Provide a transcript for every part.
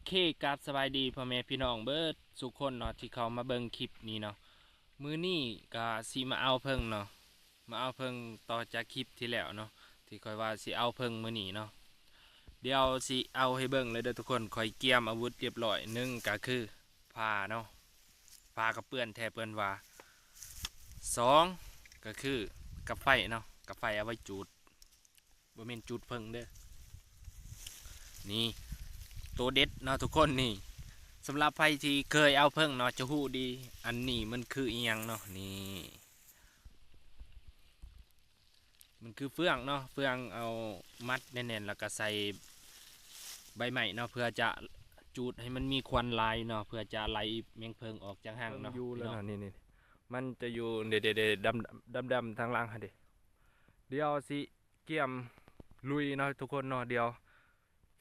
ເຄ ກາບສະບາຍດີພໍ່ແມ່ພີ່ນ້ອງເບິດສູ່ຄົນເນາະ ທີ່ເຂົ້າມາເບິ່ງຄລິບນີ້ເນາະ. ມື້ນີ້ກະຊິມາເອົາເຜິ້ງເນາະ ມາເອົາເຜິ້ງຕໍ່ຈາກຄລິບທີ່ແລ້ວເນາະ ທີ່ຂ້ອຍວ່າຊິເອົາເຜິ້ງມື້ນີ້ເນາະ. ດຽວຊິເອົາໃຫ້ເບິ່ງເລີຍເດີທຸກຄົນ. ຂ້ອຍກຽມອາວຸດຮຽບຮ້ອຍ ໜຶ່ງກະຄືຜ້າເນາະ ຜ້າກະເປື້ອນແທ້ເພິ່ນວ່າ. ສອງກະຄືກັບໄຟເນາະ ກັບໄຟເອົາໄວ້ຈູດ ບໍ່ແມ່ນຈູດເຜິ້ງເດີ. ນີ້ໂຕເດັດເນາະທຸກຄົນ. ນີ້ສຳລັບໃຜທີ່ເຄີຍເອົາເຜິ້ງເນາະ ຈະຮູ້ດີ ອັນນີ້ມັນຄືອີ່ຫຍັງເນາະ. ນີ້ມັນຄືເຟືອງເນາະ ເຟືອງເອົາມັດແໜ້ນໆ ແລ້ວກະໃສ່ໃບໄມ້ເນາະ ເພື່ອຈະຈູດໃຫ້ມັນມີຄວັນຫຼາຍເນາະ ເພື່ອຈະໄລ່ແມງເຜິ້ງອອກຈາກຮັງເນາະ. ຢູ່ແລ້ວເນາະ ນີ້ໆ ມັນຈະຢູ່ເດໆໆ ດຳໆ ທາງຫຼັງຫັ້ນເດ. ດຽວຊິ ກຽມລຸຍເນາະທຸກຄົນເນາະ. ດຽວ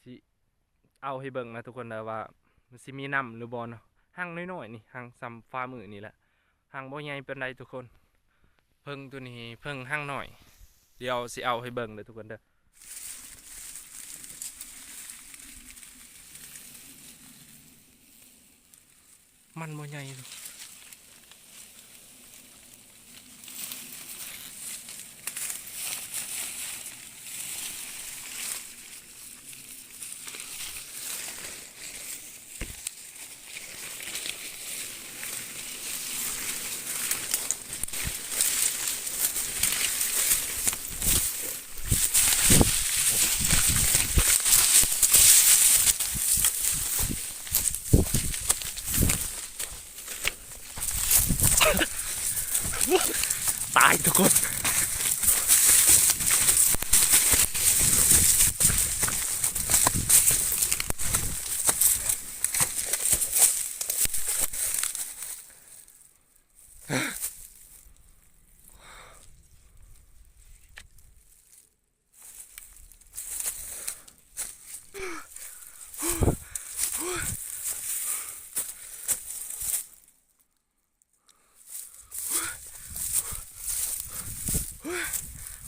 ຊິເອົາໃຫ້ເບິ່ງນະທຸກຄົນເດີວ່າມັນຊິມີນ້ຳຫຼືບໍ່ເນາະ. ຮັງນ້ອຍໆ ນີ້ ຮັງສ່ຳຝ່າມືນີ້ແຫຼະ ຮັງບໍ່ໃຫຍ່ປານໃດທຸກຄົນ. ເຜິ້ງໂຕນີ້ເຜິ້ງຮັງນ້ອຍ ດຽວຊິເອົາໃຫ້ເບິ່ງເດີທຸກຄົນເດີ. ມັນບໍ່ໃຫຍ່ ຕາຍທຸກຄົນ.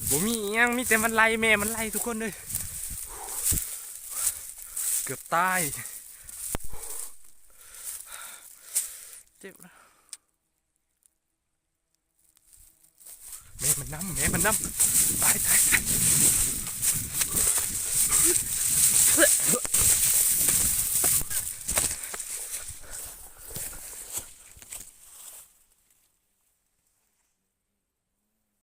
ບໍ່ມີອີ່ຫຍັງ ມີແຕ່ມັນໄລ່ ແມ່ມັນໄລ່ທຸກຄົນເອີຍ. ເກືອບຕາຍ ເຈັບ. ແມ່ມັນນຳ ແມ່ມັນນຳ ຕາຍ ຕາຍ ຕາຍ.